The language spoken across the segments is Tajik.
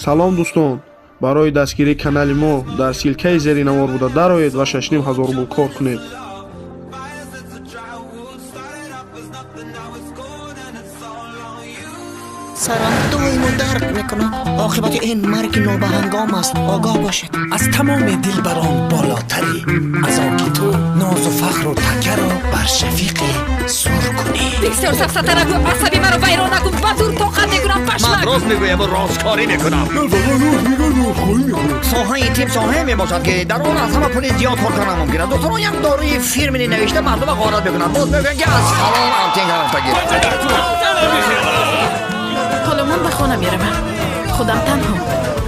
Салом дӯстон, барои дастгирии канали мо дар ссылка и зери навор буда дароед ва 6500 рубл кор кунед. Сарам доимо дард мекунад. Оқибати ин марги нобаҳангом аст. Огоҳ бошед. Аз тамоми дилбарон болотарӣ, аз он ки ту нозу фахру такяро бар шафиқе сур кунӣ. Бисёр сафсатарагу асаби маро вайрон накун, ба зур тоқат мекунам, пашмак. Ман рост мегӯям ва росткорӣ мекунам. Соҳаи тиб соҳае мебошад, ки дар он аз ҳама пули зиёд кор кардан мумкин аст. Духтурон як дорӯи фирмини навишта мардума ғорат мекунанд. Боз мегӯянд, ки аз фалон антенка рафтагӣ. Ҳоло ман ба хона меравам. Худам танҳо.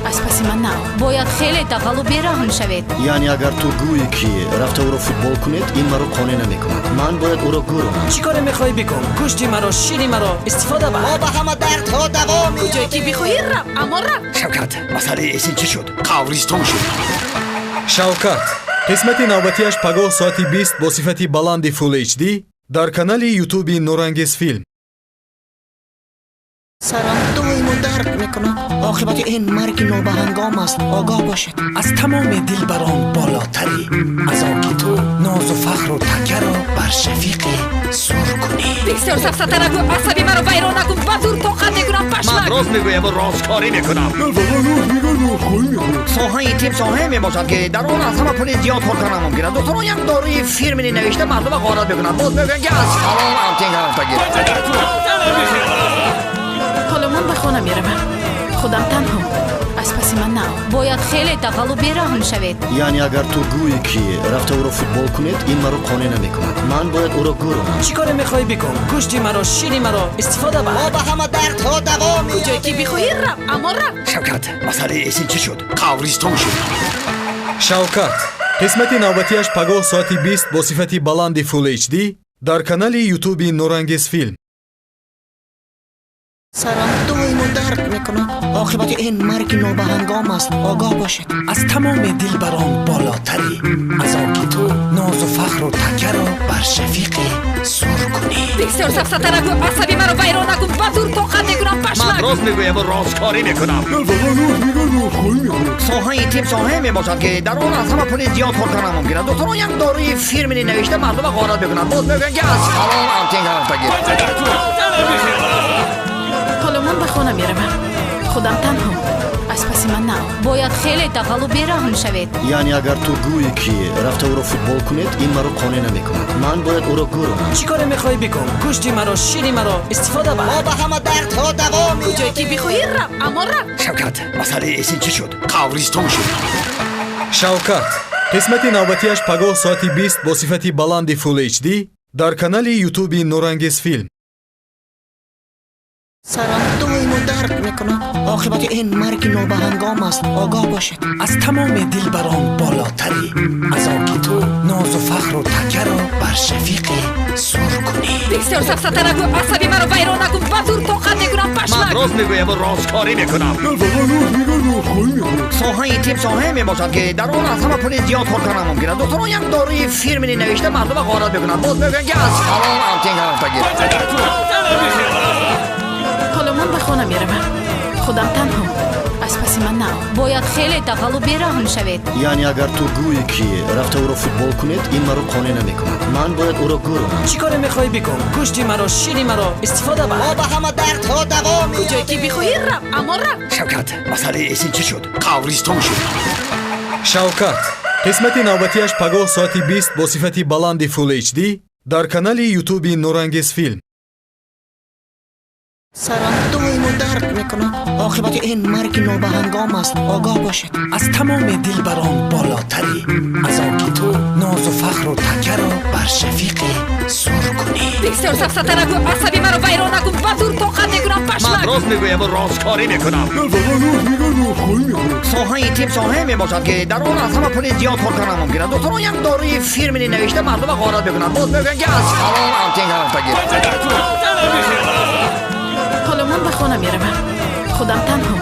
Аз паси ман нао. Бояд хеле дағалу бераҳм шавед. Яъне агар ту гӯӣ, ки рафта ӯро футбол кунед, ин маро қонеъ намекунад. Ман бояд ӯро гӯронам. Чӣ коре мехоҳӣ бикун? Гӯшти маро, шири маро истифода бар. Мо ба ҳама дардҳо даво Куҷое ки бихоҳӣ рав, аммо рав. Шавкат, масъалаи эсин чӣ шуд? Қабристон шуд. Шавкат, қисмати навбатиаш пагоҳ соати 20 бо сифати баланди Full HD дар канали Ютуби Нурангез Филм. Сарам доимо дард мекунад. Оқибати ин марги нобаҳангом аст. Огоҳ бошед. Аз тамоми дилбарон болотарӣ, аз он ки ту нозу фахру такяро бар шафиқе сур кунӣ. Бисёр сафсатарагу асаби маро вайрон накун, ба зур тоқат мекунам, Ман пашмак. рост мегӯям ва росткорӣ мекунам. Соҳаи тиб соҳае мебошад, ки дар он аз ҳама пули зиёд кор кардан мумкин аст. Духтурон як дорӯи фирмини навишта мардума ғорат мекунанд. Боз мегӯянд, ки аз фалон антенка рафтагӣ. Ҳоло ман ба хона меравам. Худам танҳо. Аз паси ман нао. Бояд хеле дағалу бераҳм шавед. Яъне агар ту гӯӣ, ки рафта ӯро футбол кунед, ин маро қонеъ намекунад. Ман бояд ӯро гӯронам. Чӣ коре мехоҳӣ бикун? Гӯшти маро, шири маро истифода бар. Мо ба ҳама дардҳо даво Куҷое ки бихоҳӣ рав, аммо рав. Шавкат, масъалаи эсин чӣ шуд? Қабристон шуд. Шавкат, қисмати навбатиаш пагоҳ соати 20 бо сифати баланди Full HD дар канали Ютуби Нурангез Филм. Сарам доимо дард мекунад. Оқибати ин марги нобаҳангом аст. Огоҳ бошед. Аз тамоми дилбарон болотарӣ, аз он ки ту нозу фахру такяро бар шафиқе сур кунӣ. Бисёр сафсатарагу асаби маро вайрон накун, ба зур тоқат мекунам, Ман пашмак. рост мегӯям ва росткорӣ мекунам. Соҳаи тиб соҳае мебошад, ки дар он аз ҳама пули зиёд кор кардан мумкин аст. Духтурон як дорӯи фирмини навишта мардума ғорат мекунанд. Боз мегӯянд, ки аз фалон антенка рафтагӣ. Ҳоло ман ба хона меравам. Худам танҳо. Аз паси ман нао. Бояд хеле дағалу бераҳм шавед. Яъне агар ту гӯӣ, ки рафта ӯро футбол кунед, ин маро қонеъ намекунад. Ман бояд ӯро гӯронам. Чӣ коре мехоҳӣ бикун? Гӯшти маро, шири маро истифода бар. Мо ба ҳама дардҳо даво Куҷое ки бихоҳӣ рав, аммо рав. Шавкат, масъалаи эсин чӣ шуд? Қабристон шуд. Шавкат, қисмати навбатиаш пагоҳ соати 20 бо сифати баланди Full HD дар канали Ютуби Нурангез Филм. Сарам доимо дард мекунад. Оқибати ин марги нобаҳангом аст. Огоҳ бошед. Аз тамоми дилбарон болотарӣ, аз он ки ту нозу фахру такяро бар шафиқе сур кунӣ. Бисёр сафсатарагу асаби маро вайрон накун, ба зур тоқат мекунам, Ман пашмак. рост мегӯям ва росткорӣ мекунам. Соҳаи тиб соҳае мебошад, ки дар он аз ҳама пули зиёд кор кардан мумкин аст. Духтурон як дорӯи фирмини навишта мардума ғорат мекунанд. Боз мегӯянд, ки аз фалон антенка рафтагӣ. Ҳоло ман ба хона меравам. Худам танҳо. Аз паси ман нао. Бояд хеле дағалу бераҳм шавед. Яъне агар ту гӯӣ, ки рафта ӯро футбол кунед, ин маро қонеъ намекунад. Ман бояд ӯро гӯронам. Чӣ коре мехоҳӣ бикун? Гӯшти маро, шири маро истифода бар. Мо ба ҳама дардҳо даво Куҷое ки бихоҳӣ рав, аммо рав. Шавкат, масъалаи эсин чӣ шуд? Қабристон шуд. Шавкат, қисмати навбатиаш пагоҳ соати 20 бо сифати баланди Full HD дар канали Ютуби Нурангез Филм. Сарам доимо дард мекунад. Оқибати ин марги нобаҳангом аст. Огоҳ бошед. Аз тамоми дилбарон болотарӣ, аз он ки ту нозу фахру такяро бар шафиқе сур кунӣ. Бисёр сафсатарагу асаби маро вайрон накун, ба зур тоқат мекунам, Ман пашмак. рост мегӯям ва росткорӣ мекунам. Соҳаи тиб соҳае мебошад, ки дар он аз ҳама пули зиёд кор кардан мумкин аст. Духтурон як дорӯи фирмини навишта мардума ғорат мекунанд. Боз мегӯянд, ки аз фалон антенка рафтагӣ. Ҳоло ман ба хона меравам. Худам танҳо.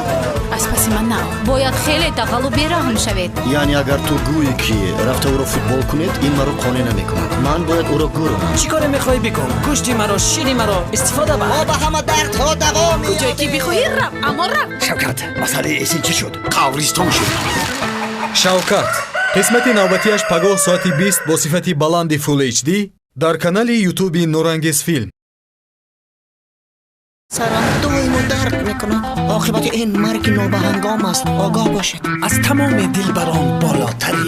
Аз паси ман нао. Бояд Бояд хеле дағалу бераҳм шавед. Яъне агар ту гӯӣ, ки рафта ӯро футбол кунед, ин маро қонеъ намекунад. Ман бояд ӯро гӯронам. Чӣ коре мехоҳӣ бикун? Гӯшти маро, шири маро истифода бар. Мо ба ҳама дардҳо даво Куҷое ки бихоҳӣ рав, аммо рав. Шавкат, масъалаи эсин чӣ шуд? Қабристон шуд. Шавкат, қисмати навбатиаш пагоҳ соати 20 бо сифати баланди Full HD дар канали Ютуби Нурангез Филм. Сарам доимо дард мекунад. Оқибати ин марги нобаҳангом аст, огоҳ бошед. Аз тамоми дилбарон болотарӣ,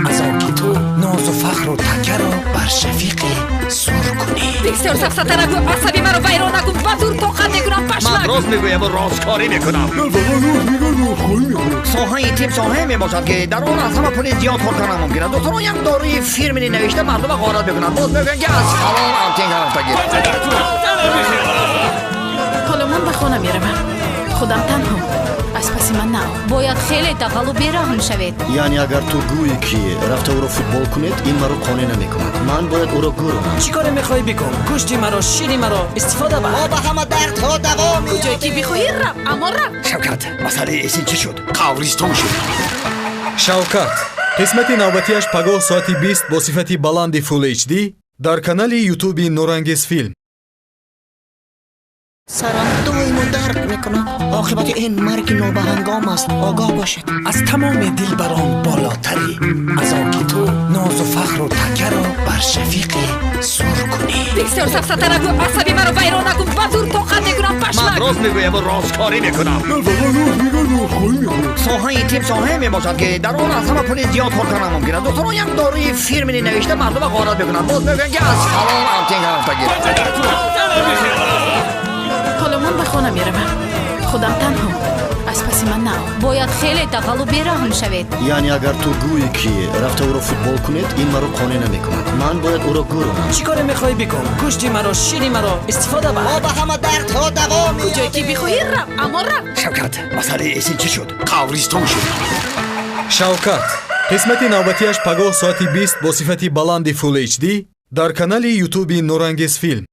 аз он ки ту нозу фахру такяро бар шафиқе сур кунӣ. Бисёр сафсата нагӯ, асаби маро вайрон накун, ба зур тоқат мекунам. Ман пашмак. рост мегӯям ва росткорӣ мекунам. Соҳаи тиб соҳае мебошад, ки дар он аз ҳама пули зиёд кор кардан мумкин аст. Духтурон як дорӯи фирмини навишта мардума ғорат мекунанд, боз мегӯянд, ки аз фалон антен рафтагӣ. Ҳоло ман ба хона меравам, худам танҳо. Аз паси ман нао. Бояд хеле дағалу бераҳм шавед. Яъне агар ту гӯӣ, ки рафта ӯро футбол кунед, ин маро қонеъ намекунад. Ман бояд ӯро гӯронам. Чӣ коре мехоҳӣ бикун? Гӯшти маро, шири маро истифода бар. Мо ба ҳама дардҳо даво Куҷое ки бихоҳӣ рав, аммо рав. Шавкат, масъалаи эсин чӣ шуд? Қабристон шуд. Шавкат, қисмати навбатиаш пагоҳ соати 20 бо сифати баланди Full HD дар канали Ютуби Нурангез Филм. Сарам доимо дард мекунад. Оқибати ин марги нобаҳангом аст, огоҳ бошед. Аз тамоми дилбарон болотарӣ, аз он ки ту нозу фахру такяро бар шафиқе сур кунӣ. Бисёр сафсата нагӯ, асаби маро вайрон накун, ба зур тоқат мекунам. Ман пашмак. рост мегӯям ва росткорӣ мекунам. Соҳаи тиб соҳае мебошад, ки дар он аз ҳама пули зиёд кор кардан мумкин аст. Духтурон як дорӯи фирмини навишта мардума ғорат мекунанд, боз мегӯянд, ки аз фалон антен рафтагӣ. Ҳоло ман ба хона меравам, худам танҳо. Аз паси ман нао. Бояд хеле дағалу бераҳм шавед. Яъне агар ту гӯӣ, ки рафта ӯро футбол кунед, ин маро қонеъ намекунад. Ман бояд ӯро гӯронам. Чӣ коре мехоҳӣ бикун? Гӯшти маро, шири маро истифода бар. Мо ба ҳама дардҳо даво Куҷое ки бихоҳӣ рав, аммо рав. Шавкат, масъалаи эсин чӣ шуд? Қабристон шуд. Шавкат, қисмати навбатиаш пагоҳ соати 20 бо сифати баланди Full HD дар канали Ютуби Нурангез Филм.